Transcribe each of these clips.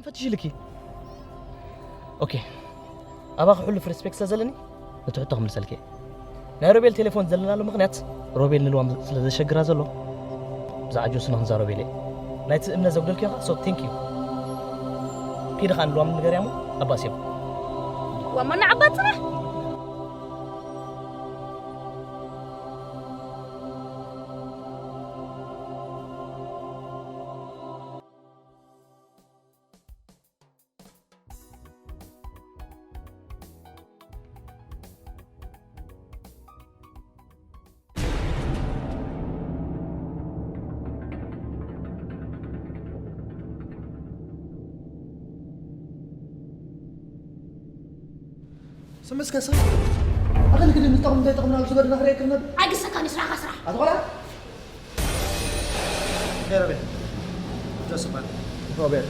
ፈትሽልኪ። ኦኬ፣ ኣባኺ ሕሉፍ ሪስፔክት ስለ ዘለኒ፣ እቲ ሕቶ ክምልሰልኪ እየ። ናይ ሮቤል ቴሌፎን ዘለናሉ ምኽንያት፣ ሮቤል ንልዋም ስለ ዘሸግራ ዘሎ፣ ብዛዕባ ጆሲ ንኽንዛረበሉ እየ። ናይቲ እምነት ዘጉደልክዮ ኸኣ፣ so thank you። ኪዲ ኸኣ ንልዋም ንገርያ እሞ ኣባስዮም። ዋማና ዓባት ስራሕ። ስምስከ ሰብ ኣኸል ክድን ዝጠቕም ዘይጠቕም ናብ ዝገድና ክርእየክም ነብ ኣይግሰካን እዩ ስራሕካ ስራሕ ኣትኾላ ሄረቤ ጆስፋን ሮቤል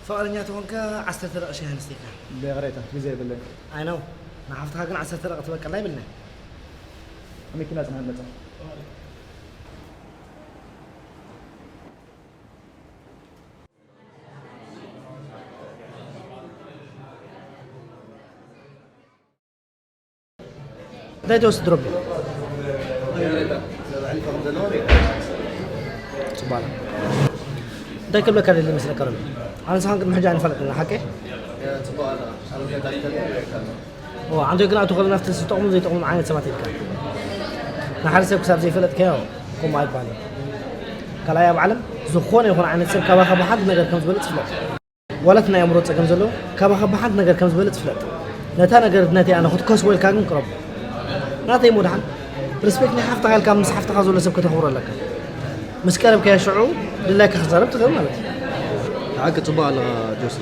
ፍቕረኛ ተኾንካ ዓሰርተ ደቂቕ ሻሂ ኣንስተይካ ብቕሬታ ግዜ የብለይ ኣይነው ንሓፍትኻ ግን ዓሰርተ ደቂቕ ትበቀላ ይብልና መኪና ጽናት መጻ እንታይ ትወስድ ረቢ ጽባላ እንታይ ክብለካ ደሊ መስለካ ረቢ ኣነ ንስኻን ቅድሚ ሕጂ ኣይንፈለጥና ሓቀይ ዓንቶይ ግን ኣቶ ከለናፍቲ ዝጠቕሙ ዘይጠቕሙ ዓይነት ሰባት ኢልካ ንሓደ ሰብ ክሳብ ዘይፈለጥካዮ ከምኡ ኣይባል ካልኣይ ኣብ ዓለም ዝኾነ ይኹን ዓይነት ሰብ ካባኻ ብሓንቲ ነገር ከም ዝበልፅ ፍለጥ ዋለት ናይ ኣእምሮ ፀገም ዘለዎ ካባኻ ብሓንቲ ነገር ከም ዝበልፅ ፍለጥ ነታ ነገር ነቲ ኣነ ክትከስቦ ኢልካ ግን ቅረቡ ናተይ ሞ ደሓን ሪስፔክት ናይ ሓፍትኻ ኢልካ ምስ ሓፍትኻ ዘሎ ሰብ ከተኽብሮ ኣለካ ምስ ቀረብካዮ ሽዑ ድላይካ ክትዛረብ ትኽእል ማለት እዩ ሓቂ ፅቡቅ ኣለኻ ጆስ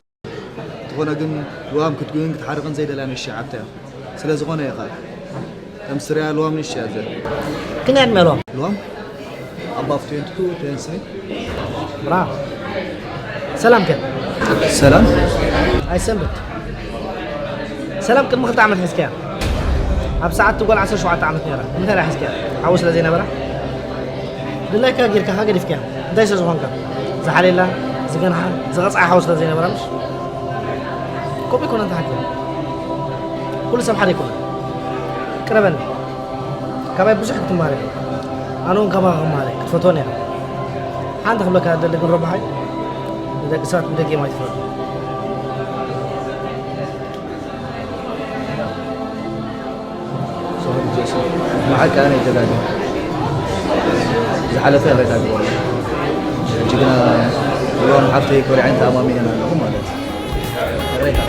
እንተኾነ ግን ልዋም ክትጉይን ክትሓርቕን ዘይደልያ ንእሽተይ ዓብታ እያ። ስለ ዝኾነ እየ ኸኣ ከም ስርያ ልዋም ንእሽተይ እያ ዘላ። ክንደይ ዕድመ ልዋም? ልዋም above twenty two twenty three። ብራ ሰላም ከ? ሰላም። ኣይሰንብት። ሰላም ቅድሚ ክልተ ዓመት ሒዝካያ። ኣብ ሰዓት ጓል ዓሰርተ ሸውዓተ ዓመት ነይራ። እንታይ ደኣ ሒዝካያ? ሓዊ ስለ ዘይነበራ? ድላይካ ጌርካ ኸኣ ገዲፍካያ። እንታይ ስለ ዝኾንካ? ዝሓልየላ፣ ዝገንሓ፣ ዝቐጽዓ ሓው ስለ ዘይነበራ ምሽ? ከምኡ ኣይኮነን ተሓኪሙ። ኩሉ ሰብ ሓደ ኣይኮነን። ቅረበኒ። ካባይ ብዙሕ ክትመሃር ኢኻ። ኣነ እውን ካባኻ ክመሃር እየ። ክትፈትወኒ ኢኻ። ሓንቲ ክብለካ ዝደሊ ግን ረባሓይ፣ ንደቂ ሰባት ብደጊኦም ኣይትፍረዱ። ሶሪ ጆሲ፣ ብሓቂ ኣነ እየ ተጋግየ። ዝሓለፈ ይቕሬታ ግበሩ። ሕጂ ግና እዋን ሓፍተይ ኮሪዐን ተኣማሚነን ኣለኹ ማለት እዩ። ይቕሬታ።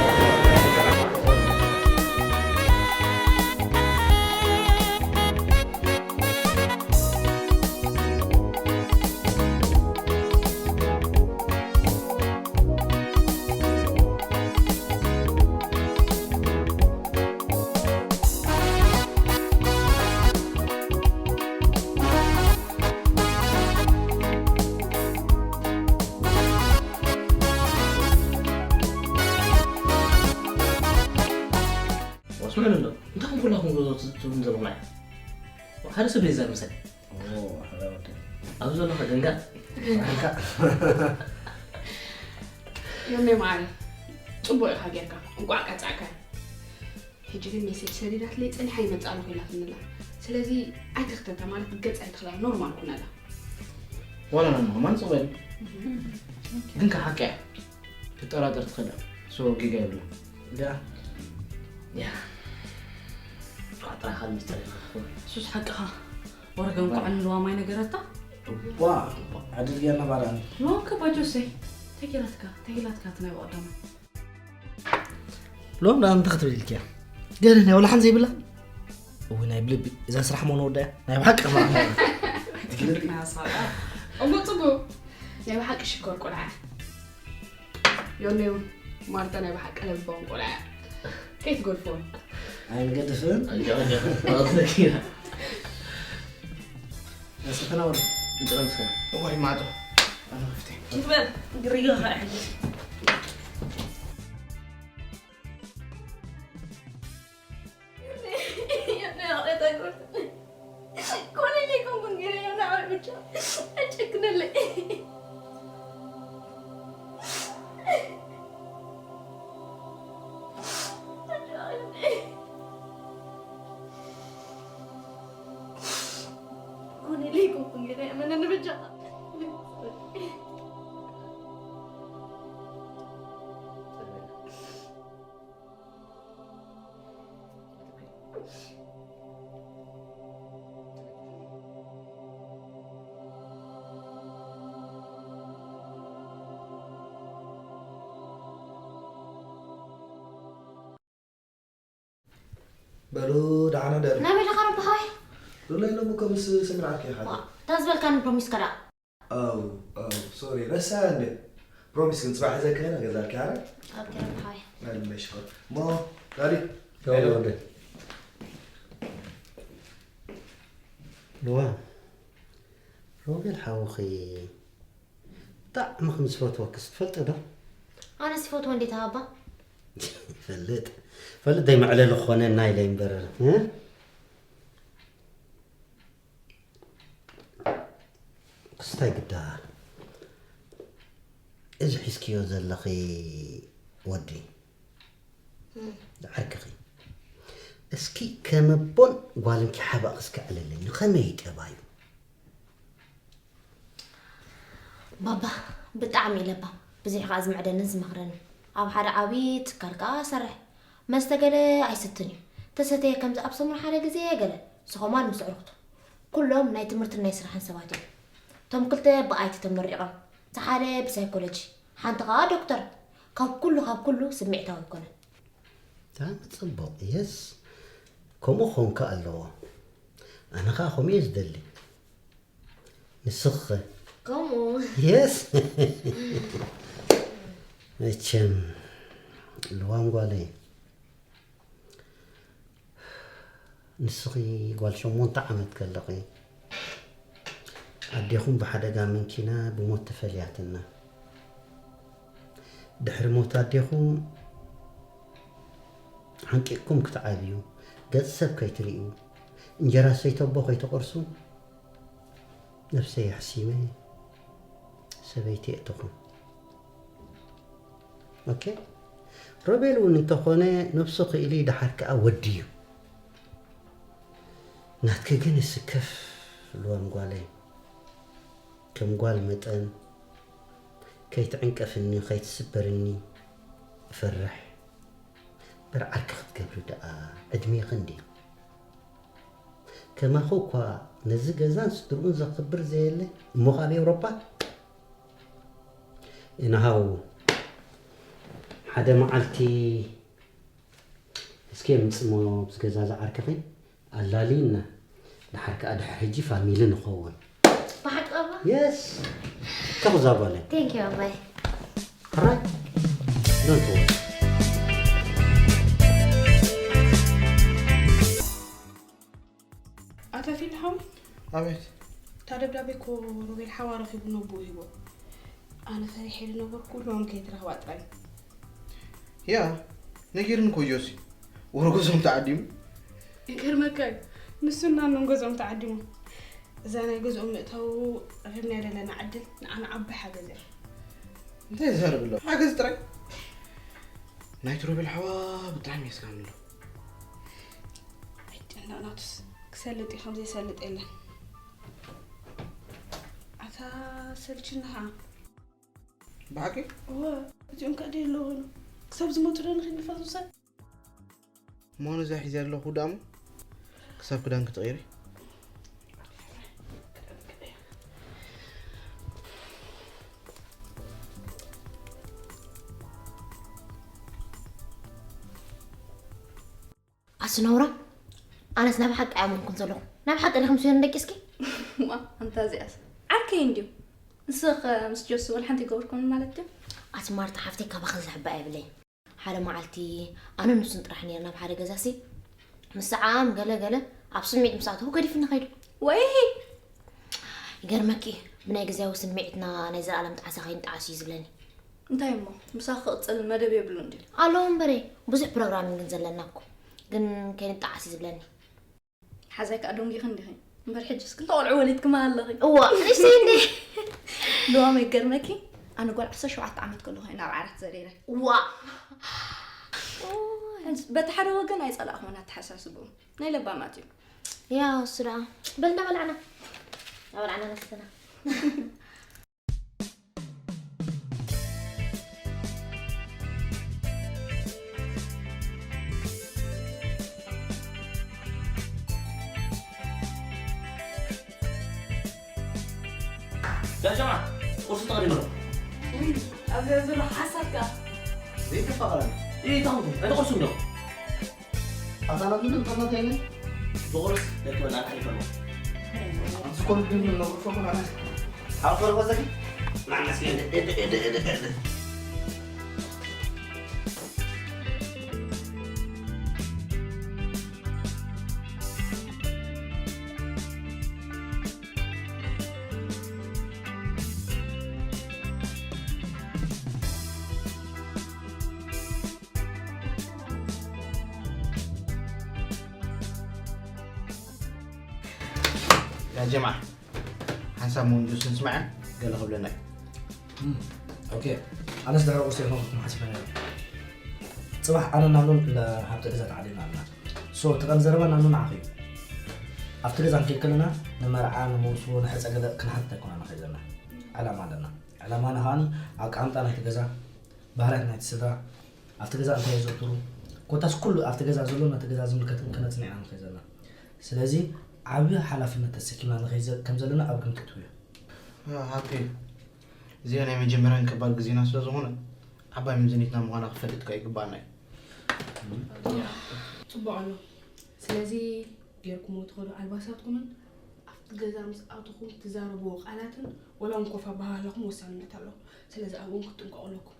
ስምዑኒ ኣሎ እንታይ ከም ኩላኹም ትብሉም ዘለኹም ኣይ ሓደ ሰብ ዘይዛር ምሳይ ኣብዚ ዘለኻ ገንጋ ዮሜ መዓረይ ጽቡቕ ኢኻ ጌርካ እንቋዕ ቀጻዕካ ሕጂ ግን ሜሴጅ ሰዲዳትለይ ጸኒሓ ይመጽእ ኣለኹ ኢላትኒ ኣላ ስለዚ ኣይትኽተታ ማለት ገጽ ኣይትኽላ ኖርማል ኩነላ ዋላ ናንኹም ኣንጽበል ግን ከሓቀያ ትጠራጠር ትኽእል ሶ ጌጋ የብሉ ያ ያ ጥራኻ ሚስጥር ይኸፍል ሱስ ሓቅኻ ወረገ እንኳዕ ንልዋ ማይ ነገረታ ዋ ኣድርግያ እናባራኒ ልዋም ከባጆሰይ ተጌራትካ ተጌላትካ ትናይ ወቀዳማ ሎም ደኣ እንታይ ክትብል ኢልክያ ገለ ናይ ወላሓን ዘይብላ እው ናይ ብልቢ እዛ ስራሕ መሆን ወዳ እያ ናይ ብሓቂ እሞ ፅቡቅ ናይ ብሓቂ ሽኮር ቆልዓ ዮኔው ማርታ ናይ ብሓቂ ለባውን ቆልዓ እያ ከይትገድፎን ኣይንገድፍን ኣጃ ኣጃ ያስፈተናወር እንጥረምስከ እዋይ ማዕጦ ትበል ግርዮ ኸዓ ሕጂ ኣይጨክነለይ። ኮነ ለይኮንኩ ገለ እመነኒ በጃኻ። በሉ ደሓና ደሩ። ናበይ ደኻ ረቢ ሓወይ? ሉላ ኢሎም እኮ ምስ ስምርዓት ከይሓደ። እታ ዝበልካኒ ፕሮሚስካ ደኣ? ኣው ኣው ሶሪ ረሳያ እንደ ፕሮሚስ ግን ጽባሕ ሕዘካ ኢና ገዛልካ ያረ። ኦኬ ረቢ ሓወይ። መልመሽ ኮ ሞ ዳዲ ዳዲ ወደ ሉዋ ሮቤል ሓውኺ ብጣዕሚ ከም ዝፈትወክስ ትፈልጢ ዶ? ኣነስ ይፈትዎ እንዴት ኣባ? ይፈልጥ ይፈልጥ ደይ መዕለሊ ክኾነና ኢለ እምበር እ? ክስታይ ግዳ እዚ ሒዝክዮ ዘለኺ ወዲ ዝዓርክኺ እስኪ ከም ኣቦን ጓልን ኪሓባእኺ እስኪ ኣዕልለኒ ከመይ እዩ ጠባዩ? ባባ ብጣዕሚ እዩ ለባም፣ ብዝሒ ከኣ ዝምዕደንን ዝመኽረንን። ኣብ ሓደ ዓብዪ ትካል ከኣ እሰርሕ። መስተ ገለ ኣይሰትን እዩ። ተሰተየ ከምዚ ኣብ ሰሙን ሓደ ግዜ ገለ፣ ዝኸማን ምስ ኣዕሩኽቱ። ኩሎም ናይ ትምህርትን ናይ ስራሕን ሰባት እዮም። እቶም ክልተ ብኣይቲ ተመሪቖም፣ እቲ ሓደ ብሳይኮሎጂ፣ ሓንቲ ከኣ ዶክተር። ካብ ኩሉ ካብ ኩሉ ስምዒታዊ ኣይኮነን። ብጣዕሚ ጽቡቕ። የስ ከምኡ ክኸውን ከኣ ኣለዎ። ኣነ ከኣ ከምኡ እየ ዝደሊ። ንስኺ ኸ? ከምኡ። የስ መቸም ልዋም ጓለይ ንስኺ ጓል ሸሞንተ ዓመት ከለኺ ኣዴኹም ብሓደጋ መኪና ብሞት ተፈልያትና። ድሕሪ ሞት ኣዴኹም ሓንቂቕኩም ክትዓብዩ፣ ገጽ ሰብ ከይትርእዩ፣ እንጀራ ሰይተቦ ከይትቖርሱ ነብሰይ ኣሕሲመ ሰበይቲ የእተኹ። ኦኬ ሮቤል እውን እንተኾነ ነብሱ ክኢሉ ደሓር ከኣ ወዲ እዩ። ናትኪ ግን እስከፍ ልዋም ጓለይ ከም ጓል መጠን ከይትዕንቀፍኒ ከይትስበርኒ እፈርሕ። በርዓርኪ ክትገብሪ ደኣ ዕድሜኺ እንድዩ። ከማኺ እኳ ነዚ ገዛን ስድርኡን ዘኽብር ዘየለ እሞ ካብ ኤውሮጳ ኢንሃው ሓደ መዓልቲ እስኪ ምጽሞ ብዝገዛ ዝዓርክኺ ኣላልይና ድሓር ከኣ ድሕር ሕጂ ፋሚሊ ንኸውን ብሓቂ ኣባ የስ ተኹዛ ጓለይ ቴንክ ዩ ኣባይ ሕራይ ዶንት ወሪ ኣታ ፊል ሓው ኣቤት። እታ ደብዳቤ እኮ ሮቤል ሓዋ ረኺቡ ነቦኡ ሂቦ። ኣነ ፈሪሐ ዝነበርኩ ሎም ከይትረኽባ ጥራይ። ያ ነጊርኒ እኮ ጆሲ። ወረ ገዝኦም ተዓዲሙ። ይገርመካ እዩ። ንሱን ናኑን ገዝኦም ተዓዲሙ። እዛ ናይ ገዝኦም ምእታው ረኺብናያ ዘለና ዕድል ንዓና ዓቢ ሓገዝ እያ። እንታይ ዝዛረብ ኣሎ? ሓገዝ ጥራይ። ናይቲ ሮቤል ሓዋ ብጣዕሚ የስጋም ኣሎ። ኣይጨነቕ ናቱስ ክሰልጥ እዩ ከም ዘይሰልጥ የለን። ኣታ ሰልችኒ ኸዓ። ብሓቂ? እወ እዚኦም ከኣ ደይ ኣለዉ ኾይኖም ክሳብ ዝመጹ ዶ ንኺድ ንፋስ ውሳድ? እሞ ነዛ ሒዘ ኣለኹ ደኣ እሞ ክሳብ ክዳን ክትቕይሪ። ኣስነውራ ኣነስ ናብ ሓቂ ኣያመንኩን ዘለኹ ናብ ሓቂ ዲኹም ስዮን ደቂስኪ ዋ ኣንታ እዚኣስ ዓርከይ እንድዩ ንስኸ ምስ ጆሲ ወላ ሓንቲ ይገብርኩም ማለት ድዩ ኣቲ ማርታ ሓፍተይ ካባኺ ዝሕባእ የብለይን ሓደ መዓልቲ ኣነ ንሱን ጥራሕ ነርና ኣብ ሓደ ገዛሲ ምስ ሰዓም ገለ ገለ ኣብ ስምዒት ምስ ኣተኹ ገዲፉኒ ኸይዱ ወይ ይገርመኪ እዩ ብናይ ግዝያዊ ስምዒትና ናይ ዘለኣለም ጣዕሳ ከይንጠዓስ እዩ ዝብለኒ እንታይ እሞ ምሳኺ ክቕፅል መደብ የብሉን ድዩ ኣለዎ እምበረ ብዙሕ ፕሮግራሚንግ ግን ዘለና እኮ ግን ከይንጠዓስ እዩ ዝብለኒ ሓዛይ ከዓ ደንጊኺ እንዲኺ እምበር ሕጅስ ክልተ ቆልዑ ወሊድክማ ኣለኺ። እዋ፣ ንእሽተይ እንዴ? ልዋም ይገርመኪ፣ ኣነ ጓል ዓሰርተ ሸውዓተ ዓመት ከለኹ እየ ናብ ዓራት ዘሪረ። እዋ። በቲ ሓደ ወገን ኣይጸላእኹን ኣተሓሳስብኡ። ናይ ለባማት እዩ። ያ፣ እሱ ደኣ። በል እንዳበላዕና። እንዳበላዕና ነስተና። ያ ጀማዓ፣ ቁርሲ ተቐዲሙ ኣሎ። ውይ፣ ኣብዚኣ ዘሎ ሓሳድ ከኣ። ዘይተፋቐረና። ይተኸሉ፣ ኣይተቑርሱን ዶ? ኣታ ናብ ምንም ጠመተ የለን። ብቑርስ ደቂ በላ ሓሊፈ ኣሎ። ኣብዚ ኮን ግን ነቑርሶ ኮን ኣነ። ሓው ፈርቆ ዘኪ? ማዕነስ ግን እደ፣ እደ፣ እደ፣ እደ፣ እደ። ያ ጀማዓ፣ ሓንሳብ መንጁስ ንስማዐን ገለ ክብለና እዩ። እም፣ ኦኬ። ኣነስ ድሕሪ ቁርሲ ይኸውን ክትም ሓሲበ ነይረ። ጽባሕ ኣነ ናብ ኑን እንዳ ሃብተ ገዛ ተዓሊምና ኣለና። ሶ፣ እቲ ቀንዲ ዘረባ ናብ ኑን ዓኺ እዩ። ኣብቲ ገዛ ንከይድ ከለና ንመርዓ፣ ንመውስቦ፣ ንሕጸ ገለ ክንሓትት ኣይኮና ንኸይድ ዘለና። ዕላማ ኣለና። ዕላማና ከኣኒ ኣቀማምጣ ናይቲ ገዛ፣ ባህርያት ናይቲ ስድራ፣ ኣብቲ ገዛ እንታይ የዘውትሩ፣ ኮታስ ኩሉ ኣብቲ ገዛ ዘሎ ነቲ ገዛ ዝምልከትን ከነጽንዕ ኢና ንኸይድ ዘለና። ስለዚ ዓቢ ሓላፍነት ተሰኪምና ንኸይድ ዘ-፣ ከም ዘለና ኣብ ግምት እትውዮ። እ፣ ሃብተይ፣ እዚኣ ናይ መጀመርያን ከባድ ግዜና ስለ ዝኾነ፣ ዓባይ ምምዝኒትና ምዃና ክፈልጥ ከኣ ይግባኣና እዩ። ጽቡቕ ኣሎ። ስለዚ ጌርኩሞ ትኸዱ ኣልባሳትኩምን ኣብቲ ገዛ ምስ ኣተኹም ትዛረብዎ ቃላትን ወላ እውን ኮፍ ኣበሃህላኹም ወሳንነት ኣለዎ። ስለዚ ኣብኡ እውን ክትጥንቀቑ ኣለኩም።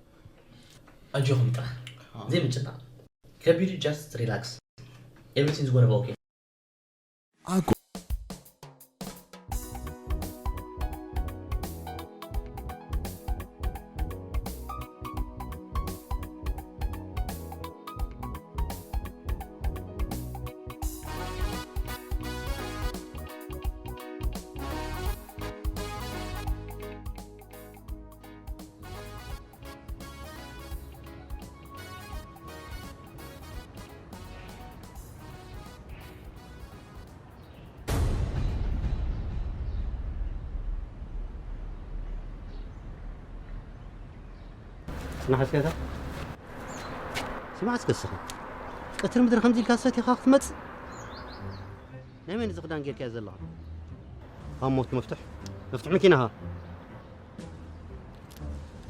ኣጆኹም ጥራሕ። ኣዎ። ዘይምጭናቕ። ከቢዱ just relax. Everything is gonna be okay. ኣኮ ጽናሕ እስከ እታ። ስማዕ እስከ እስኻ። ቀትሪ ምድሪ ከምዚ ኢልካ ሰቲኻ ክትመጽእ? ናይ መን እዚ ክዳን ጌርካዮ ዘለኻ? ካብ ሞት መፍትሕ፣ መፍትሕ መኪናኻ።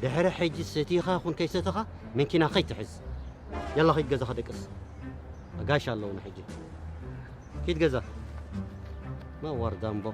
ድሕሪ ሕጂ ሰቲኻ ኹን ከይሰተኻ መኪና ከይትሕዝ። ያላ ኺድ ገዛኻ ደቅስ። ኣጋይሽ ኣለዉ ንሕጂ። ኪድ ገዛ። መዋርዳ እምቦ።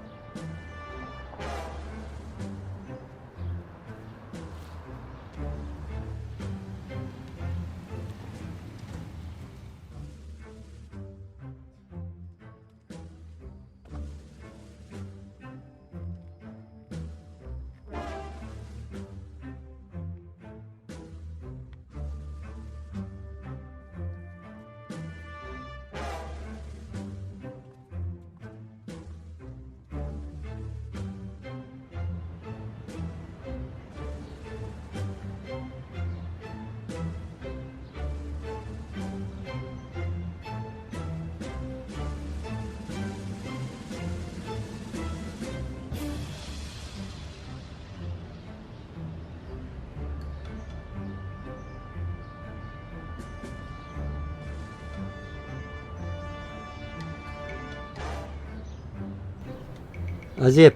ኣዜብ፣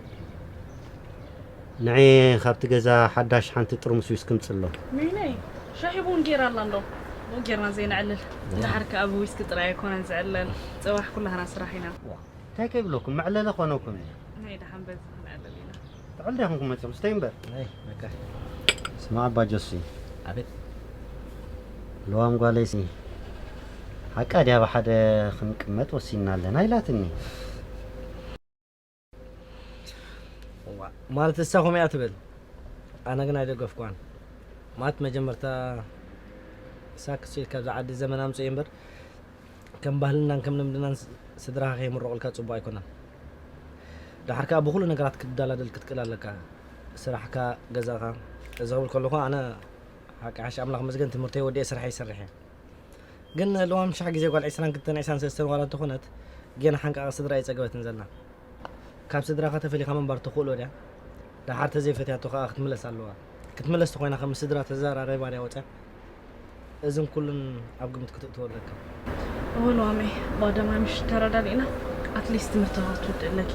ንዒ ካብቲ ገዛ ሓዳሽ ሓንቲ ጥርሙስ ዊስኪ ምጽእ ኣሎ። ነይ ነይ፣ ሻሂ ቡን ጌራ ኣላ እንዶ። ብኡ ጌርና ዘይነዕልል። ዋ። ደሓር ከኣ ብዊስኪ ጥራይ ኣይኮነን ዝዕለል። ጽባሕ ኩላህና ስራሕ ኢና። ዋ፣ እንታይ ከይብለኩም፣ መዕለሊ ኮነኩም እየ። ነይ ደሓን በዚ ክንዕልል ኢና። ጥዑል ዲኹም ክመጽኦም፣ ስተይ እምበር። ነይ፣ በቃ። ስማዕ ኣባ ጆሲ። ኣቤት። ልዋም ጓለይሲ፣ ሓቃ ድያ ብሓደ ክንቅመጥ ወሲንና ኣለና ኢላትኒ። እዋ፣ ማለት እሳ ከምኡ እያ ትብል። ኣነ ግን ኣይደገፍኳን። ማለት መጀመርታ እሳ ክስኢል ካብዛ ዓዲ ዘመን ኣምጽኡ እምበር፣ ከም ባህልናን ከም ልምድናን ስ-፣ ስድራኻ ከይምረቑልካ ጽቡቕ ኣይኮነን። ደሓር ከኣ ብኹሉ ነገራት ክትደላደል ክትክእል ኣለካ። ስራሕካ፣ ገዛኻ። እዚ ክብል ከለኹ ኣነ ሓቂ ሓሽ ኣምላኽ መስገን ትምህርተይ ወዲኤ ስራሐይ ይሰርሕ እየ። ግን ልዋም ሽሕ ግዜ ጓል ዕስራን ክልተን ዕስራን ሰለስተን ዋላ እንተኾነት ጌና ሓንቃቕ ስድራ ኣይጸገበትን ዘላ። ካብ ስድራኻ ተፈሊኻ ምንባር ትኽእሎ ድያ? ደሓር ተዘይፈትያቶ ከኣ ክትምለስ ኣለዋ። ክትምለስ ተኾይና ከም ስድራ ተዘራሪባ ድያ ወጽያ? እዝን ኩሉን ኣብ ግምት ክትእትዎ ኣለካ። እወ ልዋመይ፣ ብቐዳማይ ምሽ ተረዳዲእና ኣትሊስት ትምህርትኻ ክትውድእ ኣለኪ።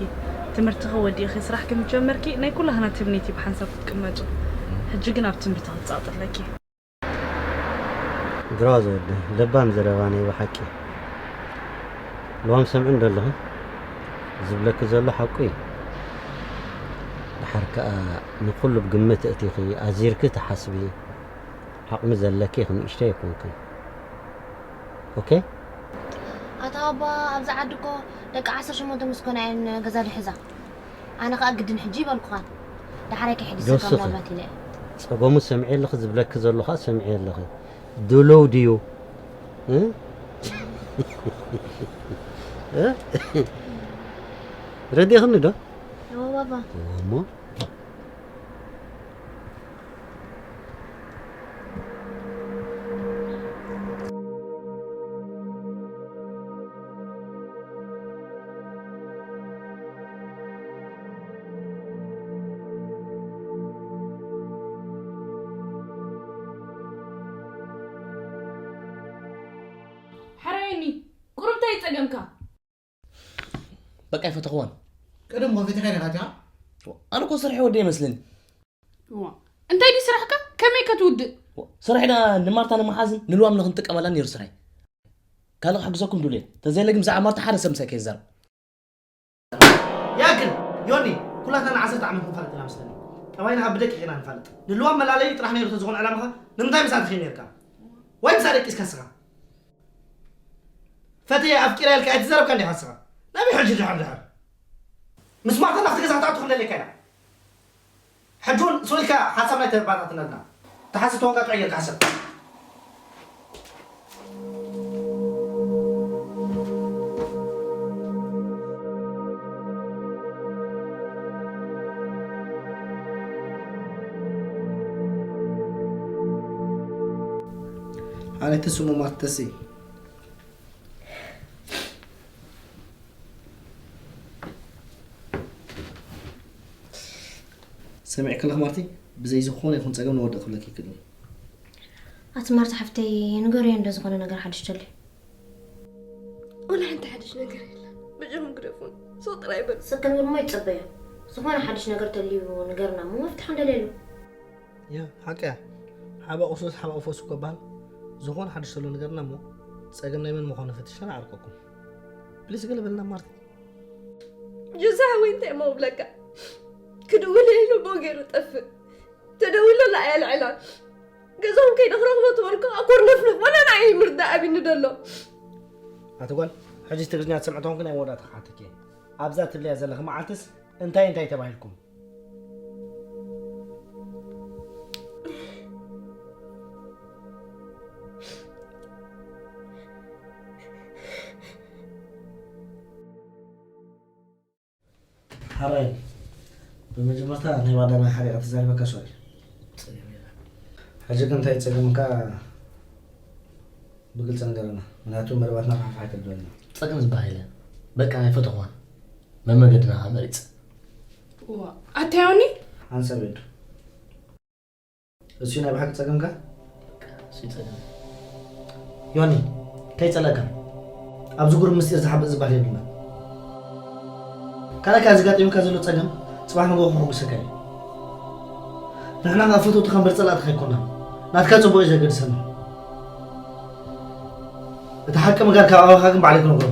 ትምህርትኺ ወዲእኺ ስራሕ ከምጀመርኪ ናይ ኩላህና ትምኒት እዩ ብሓንሳብ ክትቅመጡ። ሕጂ ግን ኣብ ትምህርትኺ ክትጸቕጢ ኣለኪ። ብራቮ ወዲ፣ ለባም ዘረባ ናይ ብሓቂ። ልዋም ሰምዒ እንዶ ኣለኹ? ዝብለኪ ዘሎ ሓቁ እዩ። ደሓር ከኣ ንኹሉ ብግምት እቲኺ ኣዚርኪ ትሓስቢ ዓቕሚ ዘለኪ ኢኺ፣ ንእሽተይ ኣይኮንክን። ኦኬ? ኣታ ኣባ፣ ኣብዛ ዓዲ እኮ ደቂ ዓሰርተ ሸሞንተ ምስ ኮና እየን ገዛ ዝሕዛ። ኣነ ኸኣ ግድን ሕጂ ይበልኩኻን። ደሓር ኣይክሕድሰካ ጆስኺ፣ ምናልባት ኢለ እየ። ጸገሙ ሰምዒ ኣለኺ፣ ዝብለኪ ዘሎ ኸኣ ሰምዒ ኣለኺ። ድሉው ድዩ? እ? እ? ረዲእኽኒ ዶ? እወ ባባ። እወ እሞ። ሓራየኒ፣ ቁሩብ እንታይ ጸገምካ? በቃ ኣይፈተኽዎን። ቀደም እኮ ፈቲኻ ኢኻ ኣቲኻ። ኣነ እኮ ስርሐይ ወዲ ይመስለኒ። እዋ፣ እንታይ ድዩ ስራሕካ? ከመይ ከ ትውድእ? ስራሕና ንማርታ ንምሓዝን ንልዋም ንኽንጥቀመላን ነይሩ ስራይ። ካልእ ክሕግዘኩም ድልየ። ተዘየለ ግን ብዛዕባ ማርታ ሓደ ሰብ ምሳይ ከይዛረብ። ያክል፣ ዮኒ፣ ኩላትና ንዓሰርተ ዓመት ንፋለጥ ኢና መስለኒ። ጠባይና ካብ ብደቂቕ ኢና ንፋለጥ። ንልዋም መላለዪ ጥራሕ ነይሩ ተዝኾን ዕላማኻ፣ ንምንታይ ምስኣ ትኸይድ ነይርካ? ወይ ምስኣ ደቂስካ ንስኻ? ፈትየ ኣፍቂረ ኢልካ ኣይትዛረብካ እንዲኻ ንስኻ። ናበይ ሕጂ ድሓር ድሓር? ምስ ማርታ ናብቲ ገዛ ክትኣቱ ክንደልየካ ኢና። ሕጂ እውን ስቕ ኢልካ ሓሳብ ናይ ተባታትነልና። ተሓስብ ተወንካ ጥዑይ ጌርካ ሕሰብ። ኣነ ትስሙ ማርተሲ። ሰሚዕኪ ኣለኺ ማርቲ፣ ብዘይ ዝኾነ ይኹን ጸገም ንወድቕ ክብለኪ ይክእል እዩ። ኣቲ ማርታ ሓፍተይ፣ ንገርዮ እንዶ ዝኾነ ነገር ሓድሽ ተልዩ። ወላ ሓንቲ ሓድሽ ነገር የለን። በጃኹም ግደፉን። ስቕ ጥራይ በሉ። ስቕ ክንብል እሞ ይጸበዮ። ዝኾነ ሓድሽ ነገር ተልዩ ንገርና እሞ መፍትሒ ንደልየሉ። ያ፣ ሓቂ እያ። ሓባ ቁስሉስ ሓባ ፈውሱ እኮ ይበሃል። ዝኾነ ሓድሽ ተሎ ንገርና እሞ ጸገም ናይ መን ምዃኑ ፈቲሽና ንዓርቀኩም። ፕሊስ ገለ በልና ማርቲ። ጆሲ ሓወይ እንታይ እሞ ክብለካ? ክድውል ኢሉ ቦ ገይሩ ጠፍእ። ተደዊሉላ እያ ልዕላ። ገዛኹም ከይደ ክረኽቦ ትበልኩ ኣኮርነፍነፍ ወላ ንዓይ ምርዳእ ኣቢኒ ደሎ። ኣቲ ጓል፣ ሕጂ ትግርኛ ትሰምዒ ተኾንኪ ናይ መወዳእታ ክሓተኪ እየ። ኣብዛ ትብልያ ዘለኺ መዓልትስ እንታይ እንታይ ተባሂልኩም? ሓራይ፣ ብመጀመርታ ናይ ባዳና ሓሪቐ ተዛሪበካ ሶሪ። ጸገም የለን። ሕጂ ግን እንታይ ጸገምካ ብግልጺ ንገረና። ምኽንያቱ መደባትና ፋሕፋሕ ኣይተብለና። ጸገም ዝበሃል የለን። በቃ ኣይፈተኽዋን። መመገድና ኸኣ መሪጸ። እዋ፣ ኣታ ዮኒ? ሓንሳብ የዱ። እሱ ናይ ብሓቂ ጸገምካ? በቃ፣ እሱ ጸገም። ዮኒ፣ እንታይ ጸለካ? ኣብዚ ጉሩብ ምስጢር ዝሓብእ ዝበሃል የብልናን። ካልኣይ ከኣ ዘጋጢሙካ ዘሎ ጸገም ጽባሕ ንግሆ ከሐጉሰካ እዩ። ንሕና ከኣ ፈተውትኻ እምበር ጸላእትኻ ኣይኮናን። ናትካ ጽቡቕ እዩ ዘገድሰና። እቲ ሓቂ ምጋር ካብ ኣባኻ ግን ባዕለይ ክነግሮ።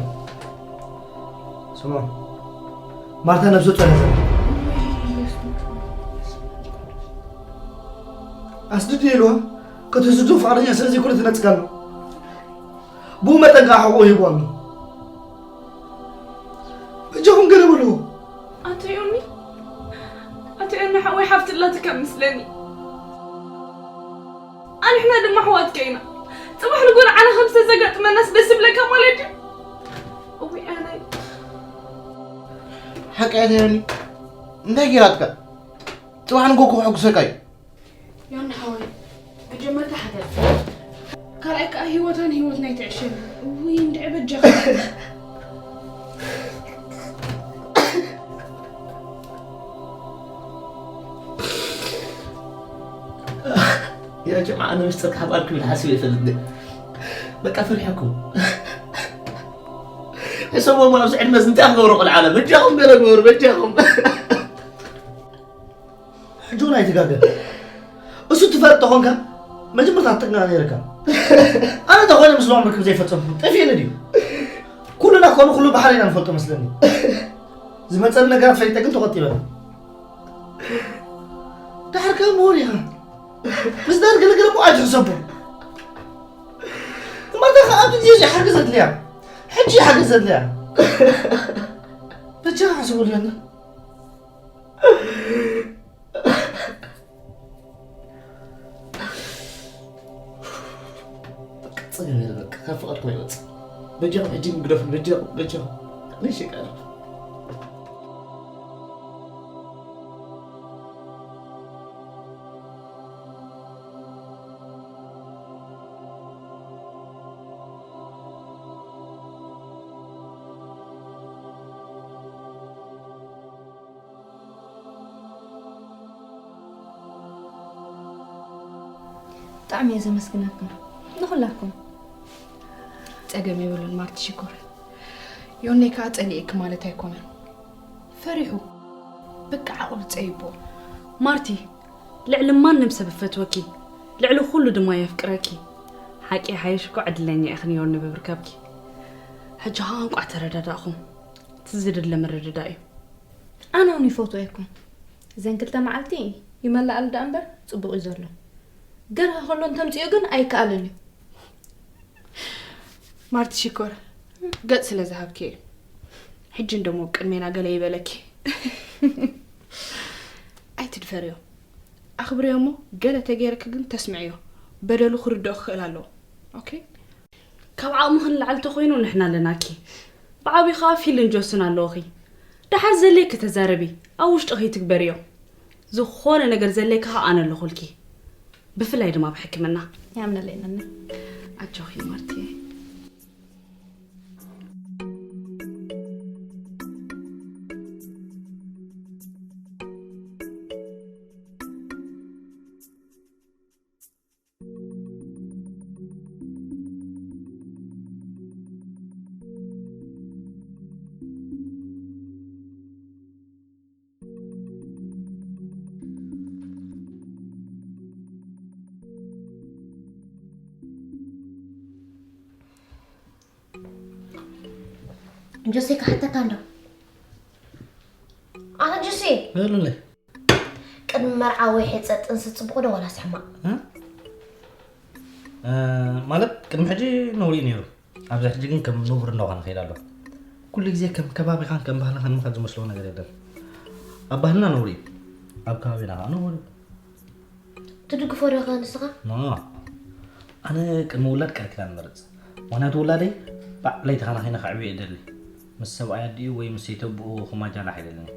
ስምዖ፣ ማርታ ነብሰ ጾር እያ ዘላ። ኣስድድዮ ኢልዋ፣ ከተስድዶ ፍቓደኛ ስለ ዘይኮነ ተነጺጋ ኣላ። ብኡ መጠን ከኣ ሕቖ ሂቡ ኣሎ። በጃኹም ገለ በልዎ። ኣቶ ዮኒ፣ ኣቶ ዮኒ ሓወይ ሓፍቲ ኣላትካ ምስለኒ። ኣንሕና ድማ ኣሕዋትካ ኢና። ጽባሕ ንጎ ንዓና ከም ዝተዘጋጥመናስ ደስ ይብለካ ማለት ድዩ? እውይ ኣነ። ሓቂ እያ ተይረኒ። እንታይ ገይራትካ? ጽባሕ ንጎ ክሕጉሰካ እዩ። ዮኒ ሓወይ፣ መጀመርታ ሓገዝ፣ ካልኣይ ከዓ ህይወታን ህይወትና ይትዕሸል። ውይ እንድዒ በጃኻ። ያ ጀምዓ ኣነ ምስጢር ካብ ኣልኩ ኢለ ሓሲበ ይፈልጥ በቃ ፈሪሐኩም ሕሰቦም ኣብዚ ዕድመ እንታይ ክገብሩ ቆልዓ ኣለ በጃኹም ገለ ግበሩ በጃኹም ሕጂ እውን ኣይትጋገ እሱ ትፈልጥ ተኾንካ መጀመርታ ትጥንቀቕ ነይርካ ኣነ ተኾይነ ምስ ሎሚ ክም ዘይፈጸምኩ ጠፊእኒ ድዩ ኩሉና ኮኑ ኩሉ ባሕሪ ኢና ንፈልጦ መስለኒ ዝመጸኒ ነገራት ፈሊጠ ግን ተቖጢበ ዳሕር ከ ምሁር ኢኻ ምስ ዳር ገለገለ እሞ ኣይትሕሰቦ እማታ ከ ኣብዚ ግዜ እዚ ሓገዝ ኣድልያ ሕጂ ሓገዝ ኣድልያ በጃ ሓስቡ ኣለና ጸገም የለ በቃ ካብ ፍቓድኩም ኣይወጽእ በጃኹም ሕጂ ግደፉ በጃኹም በጃኹም ንሸቃለ ብጣዕሚ እየ ዘመስግነኩም ንኹላኩም። ጸገም የብሉን ማርቲ ሽኮር። ዮኔ ከዓ ጸሊኤኪ ማለት ኣይኮነን። ፈሪሑ በቃ ዓቕሉ ጸይቦ። ማርቲ ልዕሊ ማንም ሰብ እፈትወኪ፣ ልዕሊ ኩሉ ድማ የፍቅረኪ። ሓቂ ሓይሽ እኮ ዕድለኛ ኢኺ ንዮኒ ብምርካብኪ። ሕጂ ኸኣ እንቋዕ ተረዳዳእኹም። እቲ ዝድለ ምርድዳእ እዩ። ኣነ እውን ይፈትወኩም። እዘን ክልተ መዓልቲ ይመላኣሉ ደኣ እምበር ጽቡቕ እዩ ዘሎ። ገርሀ ከሎ እንተምጽኦ ግን ኣይከኣልን እዩ። ማርቲ ሽኮር ገጽ ስለ ዝሃብኪ እዩ። ሕጂ እንደሞ ቅድሜና ገለ ይበለኪ። ኣይትድፈርዮ። ኣኽብርዮ እሞ ገለ ተገይርኪ ግን ተስምዕዮ። በደሉ ክርድኦ ክኽእል ኣለዎ። ኦኬ? ካብ ዓቕምኺ ንላዕሊ ተኾይኑ ንሕና ኣለናኪ። ብዓብዩ ኸኣ ፊልን ጆስን ኣለዉኺ። ደሓር ዘድልየኪ ተዛረቢ፣ ኣብ ውሽጥኺ ይትግበርዮ። ዝኾነ ነገር ዘድልየኪ ኸኣ ኣነ ኣለኹልኪ። ብፍላይ ድማ ኣብ ሕክምና። ያምነለይ ነኒ። ኣጆኺ ማርትየ። ጆሴ ክሓተካ እንዶ ኣነ ጆሴ በሉለይ ቅድሚ መርዓ ወይ ሔፀ ጥንሲ ፅቡቕ ዶ ዋላስ ሕማቕ ማለት ቅድሚ ሕጂ ነውሪ ነይሩ ኣብዚ ሕጂ ግን ከም ንቡር እናኾነ ከይድ ኣሎ ኩሉ ግዜ ከም ከባቢኻን ከም ባህልኻን ምኻድ ዝመስሎ ነገር የለን ኣብ ባህልና ነውሪ ኣብ ከባቢና ከዓ ነውሪ ትድግፎ ዶ ኢኻ ንስኻ? ኖ፣ ኣነ ቅድሚ ውላድ ቃል ኪዳን እመርጽ። ምኽንያቱ ውላደይ ባዕለይ ተኸናኺነ ከዕብዮ እየ እደሊ። ምስ ሰብኣይ ኣዲኡ ወይ ምስ ሰይቲ ኣቦኡ ክማጃላሕ ኣይደልን እየ።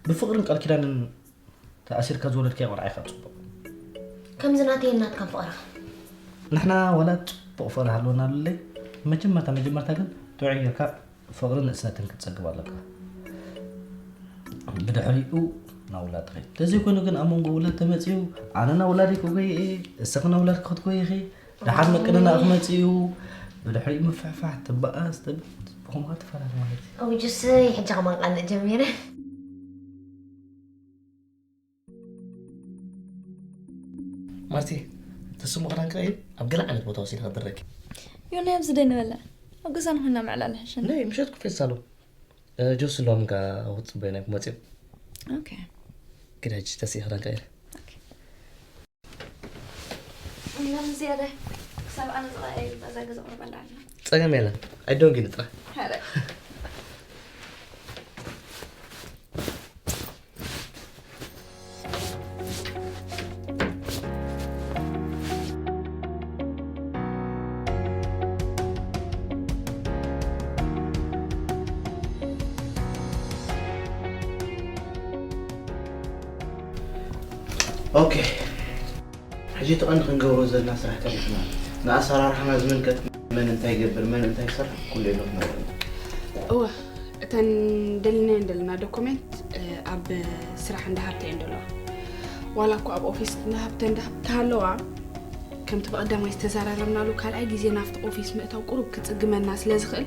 ብፍቕርን ቃል ኪዳንን ተኣሲርካ ዝወለድካዮ ቆልዓ ኢኻ ጽቡቕ። ከምዚ ናተይን ናትካን ፍቕርኻ። ንሕና ዋላ ጽቡቕ ፍቕሪ ሃልወና ሉለይ፣ መጀመርታ መጀመርታ ግን ጥዑይ ጌርካ ፍቕርን ንእስነትን ክትጸግብ ኣለካ። ብድሕሪኡ ናብ ውላድ ትኸይድ። ተዘይኮይኑ ግን ኣብ መንጎ ውላድ ተመጺኡ ኣነ ናብ ውላደይ ክጎይ እየ፣ እስኺ ናብ ውላድኪ ክትጎይ ኢኺ፣ ደሓር ምቅንናእ ክመጽእ እዩ፣ ብድሕሪኡ ምፍሕፋሕ፣ ትበኣስ፣ ተብት፣ ብኸምኡ ትፈላለ ማለት እዩ። ኣውጅስ ሕጂ ከማን ቃልዕ ጀሚረ። ማርቲ፣ ተስሙ ክዳን ክቐይር ኣብ ገለ ዓይነት ቦታ ወሲደ ከድረኪ። ዮናይ ኣብዚ ደይ ንበልዕ ኣብ ገዛና ኮይና ምዕላል ይሕሸና። ናይ ምሸት ኮፍ ሳሎን ጆስ ሎም ጋ ውጽበይ ናይ መጽዮ። ኦኬ። ግዳጅ ተስኢ ክዳን ቀይር። ዮኒ ዝያዳ ክሳብ ኣነ ዝቐያየር እዛ ገዛ ቁርባን ዳዕና። ጸገም የለን። ኣይዶን ግን ጥራ። ሐረ። ኦኬ፣ ሕጂ እቲ ቀንዲ ክንገብሮ ዘለና ስራሕ ተሪፍና። ንኣሰራርሓና ዝምልከት፣ መን እንታይ ይገብር፣ መን እንታይ ይሰርሕ፣ ኩሉ ኢሉ ክነግረና። እወ፣ እተን ደልናየን ደለና ዶኩሜንት፣ እ፣ ኣብ ስራሕ እንዳ ሃብተ እየን ደለዋ። ዋላ እኮ ኣብ ኦፊስ እንዳ ሃብተ እንዳ ሃብተ ሃለዋ፣ ከምቲ ብቐዳማይ ዝተዘራረብናሉ፣ ካልኣይ ግዜ ናብቲ ኦፊስ ምእታው ቁሩብ ክጽግመና ስለ ዝኽእል፣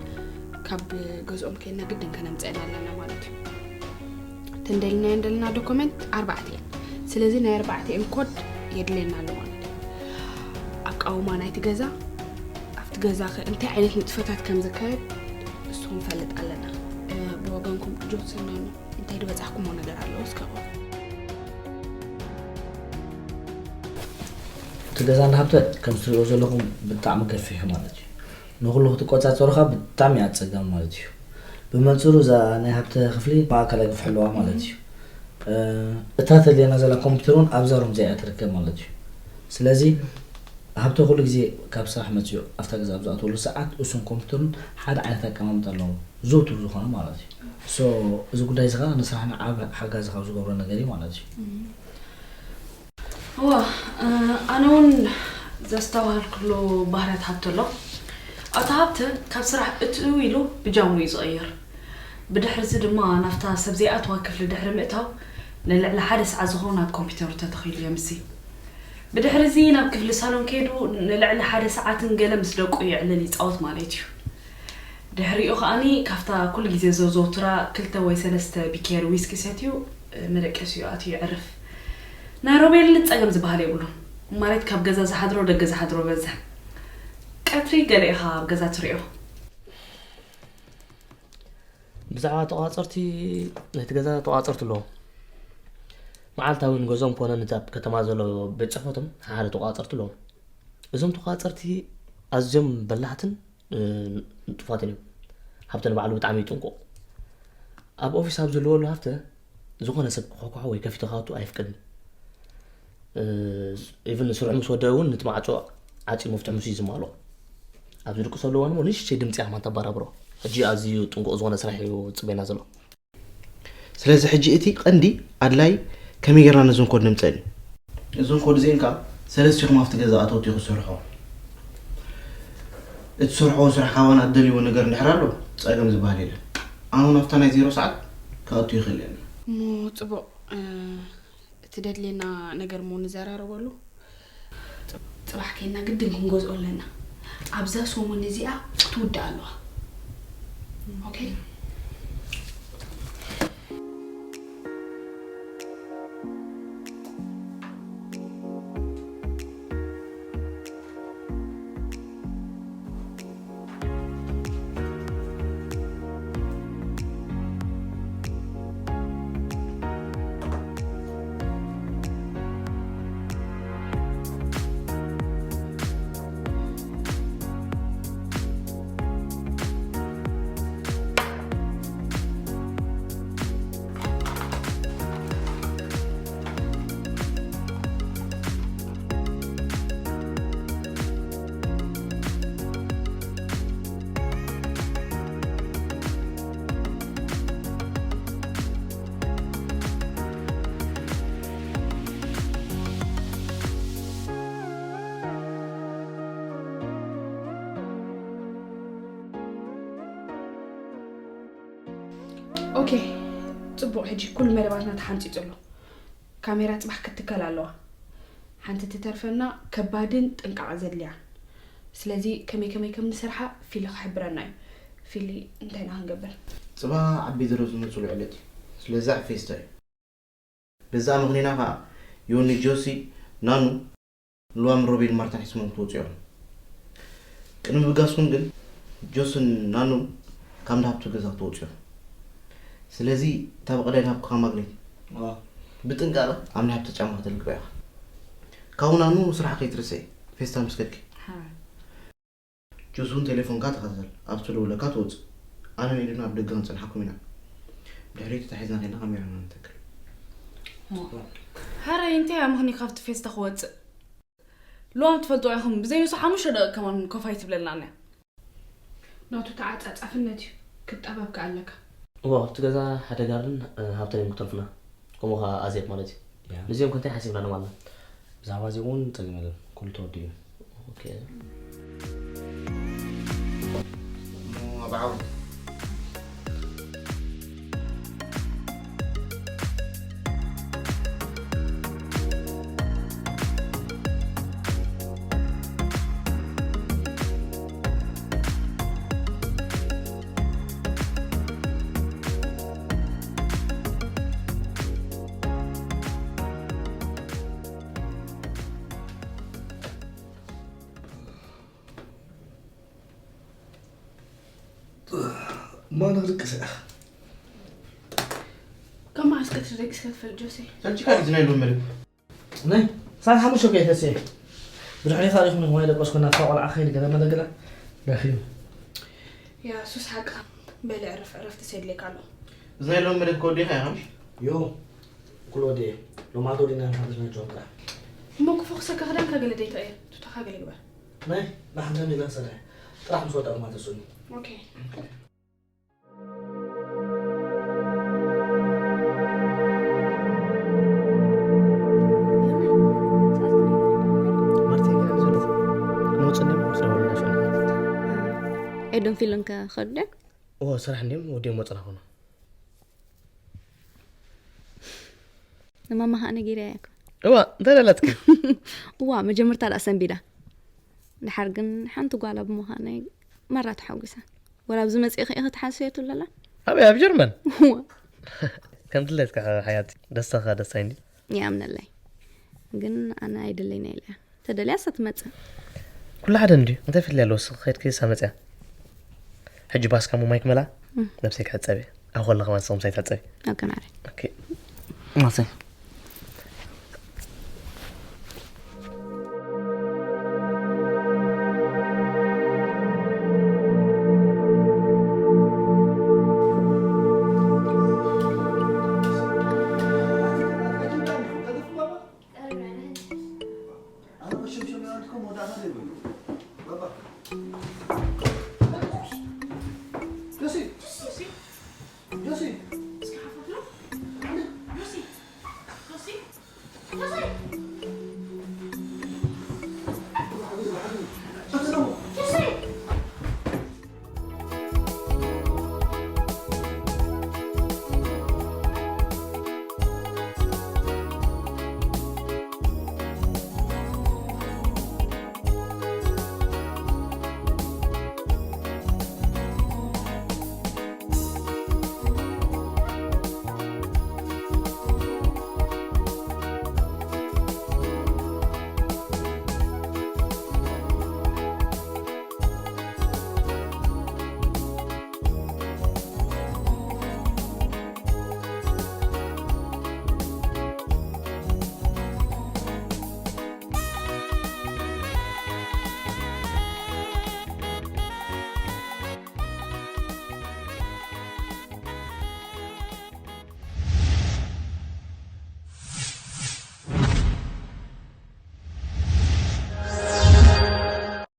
ካብ ገዝኦም ከይና ግድን ከነምጽአን ኣለና ማለት እዩ። እተን ደልናየን ደለና ዶኩመንት ኣርባዕተ እየን። ስለዚ ናይ ኣርባዕተ እየን ኮድ የድልየና ኣሎ ማለት እዩ። ኣቃውማ ናይቲ ገዛ፣ ኣብቲ ገዛ ከ እንታይ ዓይነት ንጥፈታት ከም ዝካየድ እሱ ክንፈልጥ ኣለና። እ፣ ብወገንኩም ጆንሰን ናኑ እንታይ ዝበጻሕኩሞ ነገር ኣሎ? እስከ እወ። እቲ ገዛ እንዳ ሃብተ ከም ትሪእዎ ዘለኹም ብጣዕሚ ገፊሕ ማለት እዩ። ንኹሉ ክትቆጻጸሮ ከኣ ብጣዕሚ ኣጸጋሚ ማለት እዩ። ብመንጽሩ እዛ ናይ ሃብተ ክፍሊ ማእከላይ ክፍሊ ኣለዋ ማለት እዩ። እ፣ እታ ተድልየና ዘላ ኮምፒውተር እውን ኣብዛ ሩም እዚኣ እያ ትርከብ ማለት እዩ። ስለዚ ሃብተ ኩሉ ግዜ ካብ ስራሕ መጺኡ ኣብታ ገዛ ኣብ ዝኣትወሉ ሰዓት እሱን ኮምፒውተሩን ሓደ ዓይነት ኣቀማምጣ ኣለዎ። ዝውቱር ዝኾነ ማለት እዩ። ሶ፣ እዚ ጉዳይ እዚ ኸዓ ንስራሕና ዓቢ ሓጋዚ ካብ ዝገብሮ ነገር እዩ ማለት እዩ። እም። እዋ፣ እ፣ ኣነ እውን ዘስተውሃልኩሉ ባህርያት ሃብተ ኣሎ። ኣቶ ሃብተ ካብ ስራሕ እትው ኢሉ ብጃምኡ እዩ ዝቕይር። ብድሕሪ እዚ ድማ ናብታ ሰብ ዘይኣትዋ ክፍሊ ድሕሪ ምእታው ንልዕሊ ሓደ ሰዓት ዝኸውን ኣብ ኮምፒውተሩ ተተኺሉ የምሲ። ብድሕሪ እዚ ናብ ክፍሊ ሳሎን ከይዱ ንልዕሊ ሓደ ሰዓትን ገለ ምስ ደቁ የዕልል ይጻወት ማለት እዩ። ድሕሪኡ ከኣኒ ካብታ ኩሉ ግዜ ዘዘውትራ ክልተ ወይ ሰለስተ ቢኬር ዊስኪ ሰትዩ፣ እ፣ መደቀሲኡ ኣትዩ የዕርፍ። ናይ ሮቤል ጸገም ዝበሃል የብሉን። ማለት ካብ ገዛ ዝሓድሮ ደገ ዝሓድሮ በዝሕ። ቀትሪ ገለ ኢኻ ኣብ ገዛ ትሪኦ። ብዛዕባ ተቋጸርቲ፣ ናይቲ ገዛ ተቋጸርቲ ኣለዎ። መዓልታዊ ንገዝኦም ኮነ ነቲ ኣብ ከተማ ዘሎ ቤት ጽሕፈቶም ሓደ ተቋጸርቲ ኣለዎም። እዞም ተቋጸርቲ ኣዝዮም በላሕትን፣ እ፣ ንጡፋትን እዮም። ሃብተ ንባዕሉ ብጣዕሚ እዩ ጥንቁቕ። ኣብ ኦፊስ ኣብ ዝህልወሉ ሃብተ፣ ዝኾነ ሰብ ክኾኳሖ ወይ ከፊቱ ክኣቱ ኣይፍቅድን። እ፣ ኢቭን ስርሑ ምስ ወደአ እውን ነቲ ማዕጾ ዓጽዩ መፍትሒ ምስ እዩ ዝማልኦ። ኣብ ዝድቅሰሉ እዋን እሞ ንእሽተይ ድምጺ እያ ከማን ተበራብሮ። ሕጂ ኣዝዩ ጥንቁቕ ዝኾነ ስራሕ እዩ ዝጽበየና ዘሎ። ስለዚ ሕጂ እቲ ቀንዲ ኣድላይ ከመይ ጌርና ነዞም ኮድ ነምጸን እዩ። እዞም ኮድ እዚአን ከኣ ሰለስቲኹም ኣብቲ ገዛ ኣተውቲ ክትሰርሑ። እትሰርሕዎ ስራሕ ካባና እትደልይዎ ነገር እንድሕር ኣሎ ጸገም ዝበሃል የለን። ኣነ እውን ኣብታ ናይ ዜሮ ሰዓት ክኣቱ ይኽእል እየ። እሞ ጽቡቕ፣ እ፣ እቲ ደድልየና ነገር እሞ ንዘራረበሉ። ጽ-፣ ጽባሕ ከይና ግድን ክንገዝኦ ኣለና። ኣብዛ ሰሙን እዚኣ ክትውዳእ ኣለዋ። ኦኬ? ኦኬ፣ ጽቡቕ። ሕጂ ኩሉ መደባትና ተሓንጺጹ ኣሎ። ካሜራ ጽባሕ ክትከል ኣለዋ። ሓንቲ ትተርፈና ከባድን ጥንቃቐ ዘድልያ። ስለዚ ከመይ ከመይ ከም ንሰርሓ ፊሊ ክሕብረና እዩ። ፊሊ፣ እንታይ ኢና ክንገብር? ጽባሕ ዓቢ ድሮ ዝመጽሉ ዕለት እዩ። ስለዚ ኣብ ፌስታ እዩ። በዛ ምኽንያት ከኣ ዮኒ፣ ጆሲ፣ ናኑ፣ ልዋም፣ ሮቤል፣ ማርታን ሒስሞም ክትወጹ እዮም። ቅድሚ ብጋስኩም ግን ጆስን ናኑን ካብ ናብቱ ገዛ ክትወጹ እዮም። ስለዚ እታ ብቐዳይ ናብኩኻ ማግኔት፣ ኣዎ። ብጥንቃቐ ኣብ ናይ ሃብተ ጫማ ከተልግባ ኢኻ። ካብኡ ናኑ፣ ስራሕ ከይትርስዒ፣ ፌስታ ምስ ከድኪ። ሓራይ። ጆስ እውን ቴሌፎንካ ተኸታተል፣ ኣብ ትደውለካ ትወጽእ። ኣነ ንኢድና ኣብ ደገ ክንጸንሓኩም ኢና። ብድሕሪት ተታሒዝና ከይና ካሜራና ንተክል። ሞ። ሓራይ እንታይ ኣምኽኒ ካብቲ ፌስታ ክወጽእ? ልዋም ትፈልጥዋ ኢኹም፣ ብዘይ ንሱ ሓሙሽተ ደቂቕ ከማን ኮፍ ኣይትብለልናን እያ። ናቱ ተዓጻጻፍነት እዩ፣ ክትጠበብ ከኣ ኣለካ። እዎ፣ ኣብቲ ገዛ ሓደ ጋርድን፣ እ፣ ሃብተን እዮም ክተርፉና። ከምኡ ኸኣ ኣዜብ ማለት እዩ። ንዚኦም ከ እንታይ ሓሲብናሎም ኣለና? ብዛዕባ እዚኦም እውን ጸገም የለን፣ ኩሉ ተወዲኡ እዩ። ኦኬ። እሞ ኣብ ዓወት። እማ ንኽድቅስ እያ። ካብ መዓስ ቀትሪ ደቂስካ ትፈልጥ ጆሴ? ሕጂ ካልእ ናይ ሎሚ መደብ። ናይ ሳዕ ሓሙሽተ ከይተስየ ብድሕሪኻ ሪኹም ማይ ደቀስኩና፣ እታ ቆልዓ ከይድ ገለ መለ ገለ ደኺሙ። ያ ሱስ ሓቃ። በል ዕረፍ፣ ዕረፍቲ ሰድልየካ ኣሎ። እዚ ናይ ሎሚ መደብ ከወዲኻ ኢኻ ምሽ? ዮ፣ ኩሉ ወዲኤ። ሎማዓንቲ ወዲእና ንሓድር ናይ ጆን ጥራሕ። እሞ ክፎኽሰካ ክዳንካ ገለ ደይትቕየር፣ ቱታኻ ገለ ግበር። ናይ ላሕንተ ሚላን ሰደ ጥራሕ ምስ ወዳእኩማ ተስኡኒ። ኦኬ። ኤዶም ፊልም ከ ከዱ ዶ? እዎ፣ ስራሕ እንዲም ወዲኦም ወፅና ኾኖ። ንማማ ኸኣ ነጊረያ እኮ። እዋ፣ እንታይ ደለትኪ? እዋ፣ መጀመርታ ደኣ ሰንቢዳ። ድሓር ግን ሓንቲ ጓላ ብምዃነይ መራ ተሓጒሰ። ወላ ኣብዚ መጺእኺ ኢኺ ትሓስብዮ ትብለላ? ኣበይ፣ ኣብ ጀርመን? እዋ። ከም ድሌትካ ሓያት፣ ደስታኻ ደስታይ እንዲ? ይኣምነለይ። ግን ኣነ ኣይደለይን ኢለያ። ተደልያስ ትመጽእ። ኩሉ ሓደ እንድዩ። እንታይ ፍልልይ ኣለዎ? ንስኺ ከይድኪ እሳ መጽያ። ሕጂ ባስካ እሞ ማይ ክመልኣ? እም። ነብሰይ ክሕጸብ እየ። ኣብ ከለኹ ከማን ንስኺ ምሳይ ትሕጸቢ። ኦኬ፣ ማዕረ። ኦኬ። ማሰይ።